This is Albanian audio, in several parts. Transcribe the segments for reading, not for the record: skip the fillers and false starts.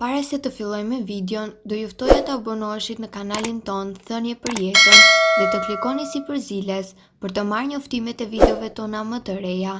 Para se të fillojmë me videon, do ju ftoja të abonoheshit në kanalin tonë Thënie për Jetën dhe të klikoni sipër ziles për të marrë njoftimet e videove tona më të reja.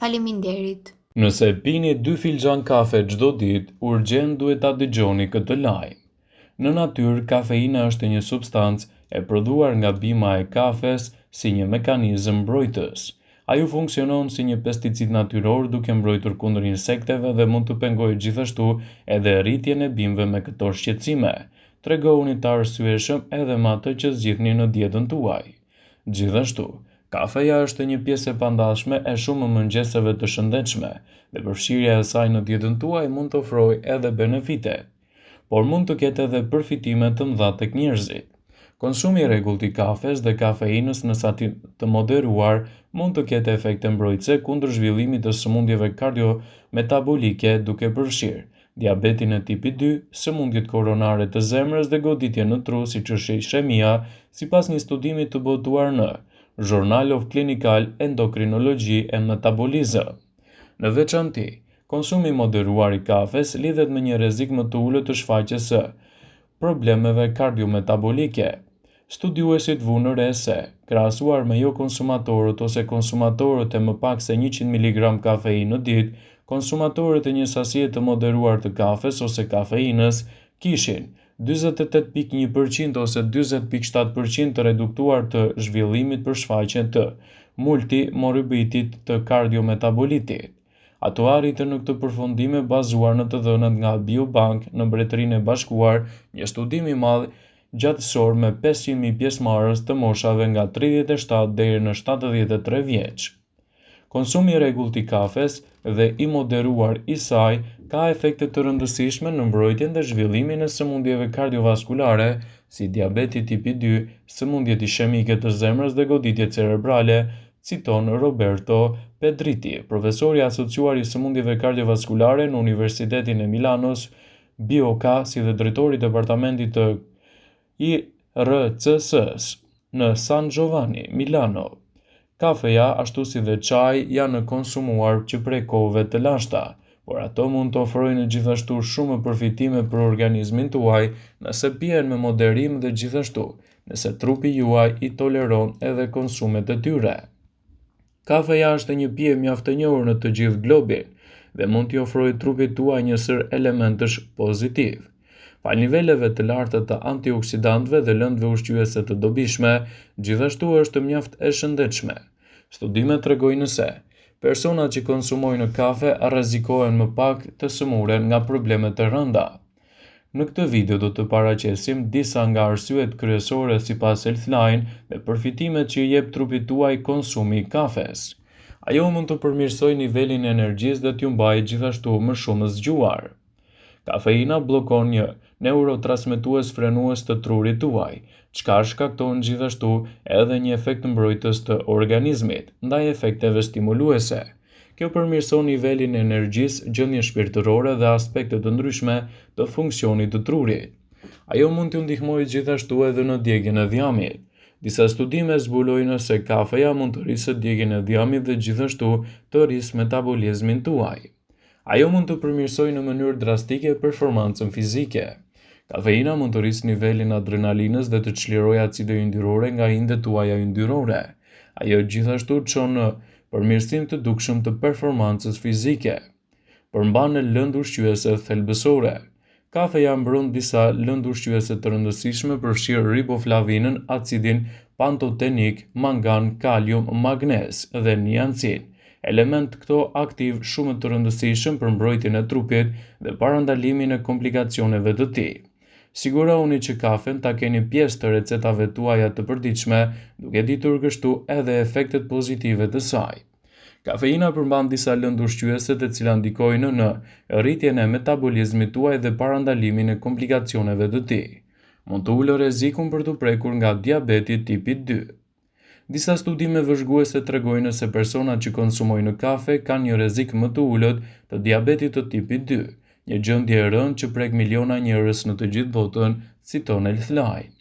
Faleminderit! Nëse pini dy filxhanë kafe çdo ditë, urgjent duhet ta dëgjoni këtë lajm. Në natyrë, kafeina është një substancë e prodhuar nga bima e kafes si një mekanizëm mbrojtës. Ajo funksionon si një pesticid natyror duke mbrojtur kundër insekteve dhe mund të pengojë gjithashtu edhe rritjen e bimëve me këto shqetësime. Tregohuni të arsyeshëm edhe me atë që zgjidhni në dietën tuaj. Gjithashtu, kafeja është një pjesë e pandashme e shumë mëngjeseve të shëndetshme dhe përfshirja e saj në dietën tuaj mund të ofrojë edhe benefite. Por mund të ketë edhe përfitime të mëdha tek njerëzit. Konsumi i rregullt i kafes dhe kafeinës në sasi të moderuar mund të ketë efekte mbrojtëse kundër zhvillimit të sëmundjeve kardiometabolike duke përfshirë diabetin e tipit dy, sëmundjet koronare të zemrës dhe goditjen në tru siç është ishemia, sipas një studimi të botuar në Journal of Clinical Endocrinology and Metabolism. Në veçanti, Konsumi i moderuar i kafes lidhet me një rrezik më të ulët të shfaqjes së problemeve kardiometabolike. Studiuesit vunë re se, krahasuar me jo-konsumatorët ose konsumatorët e më pak se 100 miligram kafeinë në ditë, konsumatorët e një sasie të moderuar të kafes ose kafeinës kishin 48.1% ose 40.7% të reduktuar të zhvillimit për shfaqje të multimorbiditit të kardiometabolitit. Ato arritën në këtë përfundime bazuar në të dhënat nga Biobank në Mbretërinë e Bashkuar, një studim i madh gjatësor me 500.000 pjesëmarrës të moshave nga 37 deri në 73 vjeç. Konsumi i rregullt i kafes dhe i moderuar i saj ka efekte të rëndësishme në mbrojtjen dhe zhvillimin e sëmundjeve kardiovaskulare si diabeti tipi 2, sëmundjet ishemike të zemrës dhe goditjet cerebrale, citon Roberto Pedritti, profesor i asociuar i sëmundjeve kardiovaskulare në Universitetin e Milanos, Bicocca, si dhe drejtor i departamentit të IRCCS në San Giovanni, Milano. Kafeja, ashtu si dhe çaji, janë konsumuar që prej kohëve të lashta, por ato mund të ofrojnë gjithashtu shumë përfitime për organizmin tuaj nëse pihen me moderim dhe gjithashtu nëse trupi juaj i toleron edhe konsumet e tyre. Kafeja është një pije mjaft e njohur në të gjithë globin dhe mund t'i ofrojë trupit tuaj një sërë elementësh pozitivë. Falë niveleve të larta të antioksidantëve dhe lëndëve ushqyese të dobishme, gjithashtu është mjaft e shëndetshme. Studimet tregojnë se personat që konsumojnë kafe rrezikohen më pak të sëmuren nga probleme të rënda. Në këtë video do të paraqesim disa nga arsyet kryesore sipas Healthline dhe përfitimet që i jep trupit tuaj konsumi i kafes. Ajo mund të përmirësojë nivelin e energjisë dhe t'ju mbajë gjithashtu më shumë zgjuar. Kafeina bllokon një neurotransmetues frenues të trurit tuaj, çka shkakton gjithashtu edhe një efekt mbrojtës të organizmit ndaj efekteve stimuluese. Kjo përmirëson nivelin e energjisë, gjendjen shpirtërore dhe aspekte të ndryshme të funksionit të trurit. Ajo mund t'ju ndihmojë gjithashtu edhe në djegien e dhjamit. Disa studime zbulojnë se kafeja mund të rrisë djegien e dhjamit dhe gjithashtu të rrisë metabolizmin tuaj. Ajo mund të përmirësojë në mënyrë drastike performancën fizike. Kafeina mund të rrisë nivelin e adrenalinës dhe të çlirojë acide yndyrore nga indet tuaja yndyrore. Ajo gjithashtu çon në përmirësim të dukshëm të performancës fizike. Përmban lëndë ushqyese thelbësore. Kafeja mbron disa lëndë ushqyese të rëndësishme përfshirë riboflavinën, acidin pantotenik, mangan, kalium, magnez dhe niacin, elementë këto aktivë shumë të rëndësishëm për mbrojtjen e trupit dhe parandalimin e komplikacioneve të tij. Sigurohuni që kafen ta keni pjesë të recetave tuaja të përditshme, duke ditur kështu edhe efektet pozitive të saj. Kafeina përmban disa lëndë ushqyese të cilat ndikojnë në rritjen e metabolizmit tuaj dhe parandalimin e komplikacioneve të tij. Mund të ulë rrezikun për t'u prekur nga diabeti tipi 2. Disa studime vëzhguese tregojnë se personat që konsumojnë kafe kanë një rrezik më të ulët të diabetit të tipit 2, një gjendje e rëndë që prek miliona njerëz në të gjithë botën, citon Healthline.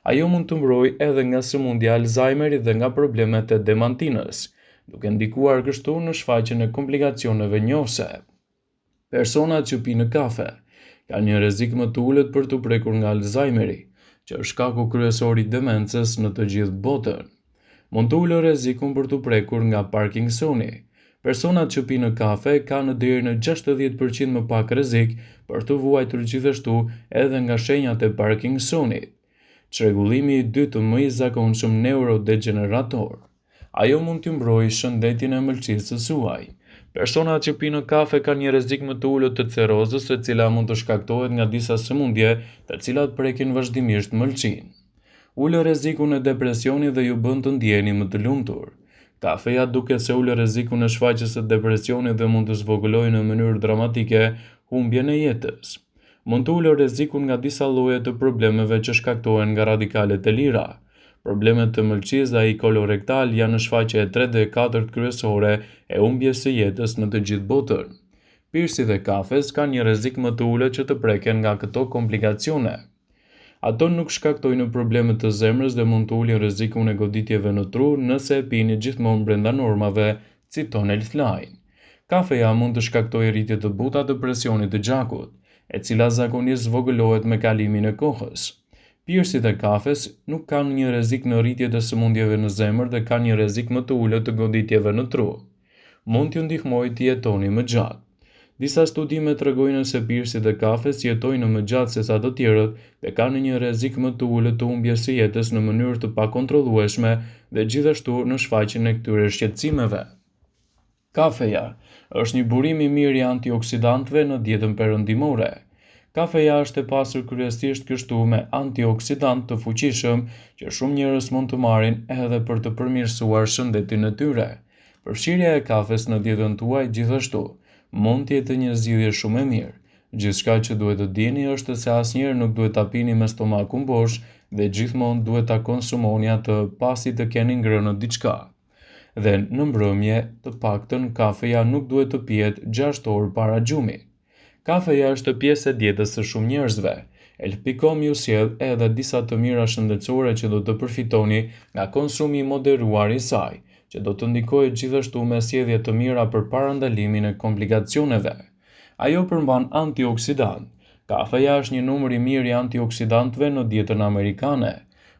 Ajo mund të mbrojë edhe nga sëmundja e Alzheimerit dhe nga problemet e demantinës, duke ndikuar kështu në shfaqjen e komplikacioneve njohëse. Personat që pinë kafe. kanë një rrezik më të ulët për t'u prekur nga Alzheimeri, që është shkaku kryesor i demencës në të gjithë botën. Mund të ulë rrezikun për t'u prekur nga Parkinsoni. Personat që pinë kafe kanë deri në 60% më pak rrezik për të vuajtur gjithashtu edhe nga shenjat e Parkinsonit. Çrregullimi i dytë më i zakonshëm neurodegjenerator. Ajo mund t'ju mbrojë shëndetin e mëlçisë suaj. Personat që pinë kafe kanë një rrezik më të ulët të cirrozës, e cila mund të shkaktohet nga disa sëmundje të cilat prekin vazhdimisht mëlçinë. Ul rrezikun e depresionit dhe ju bën të ndiheni më të lumtur. Kafeja duket se ul rrezikun e shfaqjes së depresionit dhe mund të zvogëlojë në mënyrë dramatike humbjen e jetës. Mund të ulë rrezikun nga disa lloje të problemeve që shkaktohen nga radikalet e lira. Problemet të mëlçisë dhe ai kolorektal janë shfaqja e tretë dhe e katërt kryesore e humbjes së jetës në të gjithë botën. Pirësit e kafes kanë një rrezik më të ulët që të preken nga këto komplikacione. Ato nuk shkaktojnë probleme të zemrës dhe mund të ulin rrezikun e goditjeve në tru nëse e pini gjithmonë brenda normave, citon Healthline. Kafeja mund të shkaktojë rritje të buta të presionit të gjakut, e cila zakonisht zvogëlohet me kalimin e kohës. Pirësit e kafes nuk kanë një rrezik në rritje të sëmundjeve në zemër dhe kanë një rrezik më të ulët të goditjeve në tru. Mund t'ju ndihmojë të jetoni më gjatë. Disa studime tregojnë se pirësit e kafes jetojnë më gjatë sesa të tjerët dhe kanë një rrezik më të ulët të humbjes së jetës në mënyrë të pakontrollueshme dhe gjithashtu në shfaqjen e këtyre shqetësimeve. Kafeja është një burim i mirë i antioksidantëve në dietën perëndimore. Kafeja është e pasur kryesisht kështu me antioksidantë të fuqishëm që shumë njerëz mund të marrin edhe për të përmirësuar shëndetin e tyre. Përfshirja e kafes në dietën tuaj gjithashtu mund të jetë një zgjidhje shumë e mirë. Gjithçka që duhet të dini është se asnjëherë nuk duhet ta pini me stomakun bosh dhe gjithmonë duhet ta konsumoni atë pasi të keni ngrënë diçka. Dhe në mbrëmje, të paktën kafeja nuk duhet të pihet 6 orë para gjumit. Kafeja është pjesë e dietës së shumë njerëzve. Elpicom ju sjell edhe disa të mira shëndetësore që do të përfitoni nga konsumi i moderuar i saj, që do të ndikojë gjithashtu me sjellje të mira për parandalimin e komplikacioneve. Ajo përmban antioksidantë. Kafeja është një numër i mirë i antioksidantëve në dietën amerikane.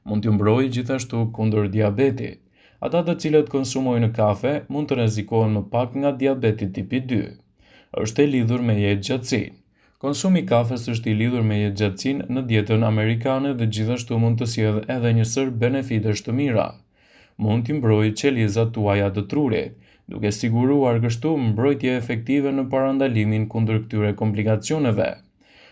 Mund t'ju mbrojë gjithashtu kundër diabetit. Ata të cilët konsumojnë kafe mund të rrezikohen më pak nga diabeti tipi 2. Është e lidhur me jetëgjatësinë. Konsumi i kafes është i lidhur me jetëgjatësinë në dietën amerikane dhe gjithashtu mund të sjellë edhe një sërë benefitesh të mira. Mund t'i mbrojë qelizat tuaja të trurit, duke siguruar kështu mbrojtje efektive në parandalimin kundër këtyre komplikacioneve.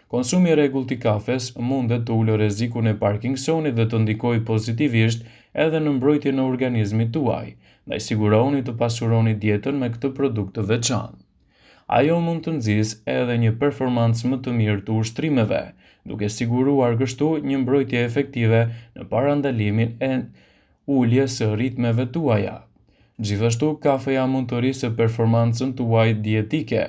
Konsumi i rregullt i kafes mundet të ulë rrezikun e Parkinsonit dhe të ndikojë pozitivisht edhe në mbrojtjen e organizmit tuaj, ndaj sigurohuni të pasuroni dietën me këtë produkt të veçantë. Ajo mund të nxisë edhe një performancë më të mirë të ushtrimeve, duke siguruar kështu një mbrojtje efektive në parandalimin e uljes së ritmeve tuaja. Gjithashtu, kafeja mund të rrisë performancën tuaj dietike.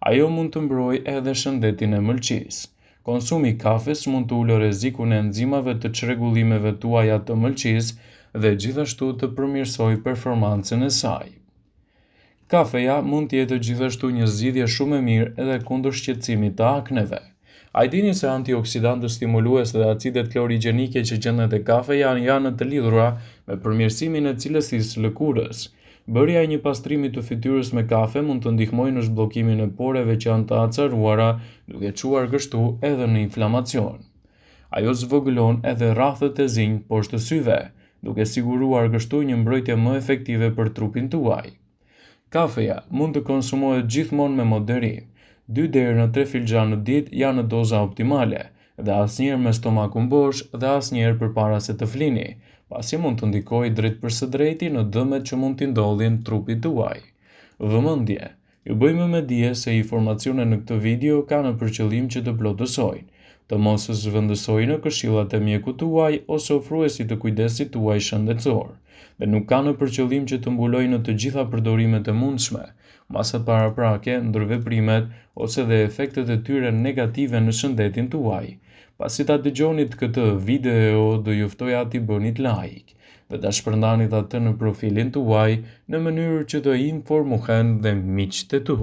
Ajo mund të mbrojë edhe shëndetin e mëlçisë. Konsumi i kafes mund të ulë rrezikun e enzimave të çrregullimeve tuaja të mëlçisë dhe gjithashtu të përmirësojë performancën e saj. Kafeja mund të jetë gjithashtu një zgjidhje shumë e mirë edhe kundër shqetësimit të akneve. A e dini se antioksidantët stimulues dhe acidet klorigjenike që gjenden te kafeja janë të lidhura me përmirësimin e cilësisë së lëkurës? Bërja e një pastrimi të fytyrës me kafe mund të ndihmojë në zhbllokimin e poreve që janë të acaruara, duke çuar kështu edhe në inflamacion. Ajo zvogëlon edhe rrathët e zinj poshtë syve, duke siguruar kështu një mbrojtje më efektive për trupin tuaj. Kafeja mund të konsumohet gjithmonë me moderim. 2 deri në 3 filxhanë në ditë janë doza optimale dhe asnjëherë me stomakun bosh dhe asnjëherë përpara se të flini, pasi mund të ndikojë drejtpërsëdrejti në dëmet që mund t'i ndodhin trupit tuaj. Vëmendje! Ju bëjmë me dije se informacionet në këtë video kanë për qëllim që të plotësojnë, të mos zëvendësojnë këshillat e mjekut tuaj ose ofruesit të kujdesit tuaj shëndetësor, dhe nuk kanë për qëllim që të mbulojnë të gjitha përdorimet e mundshme, masat paraprake, ndërveprimet ose dhe efektet e tyre negative në shëndetin tuaj. Pasi ta dëgjonit këtë video, do ju ftoja t'i bënit like dhe ta shpërndanit atë në profilin tuaj në mënyrë që të informohen dhe miqtë e tu.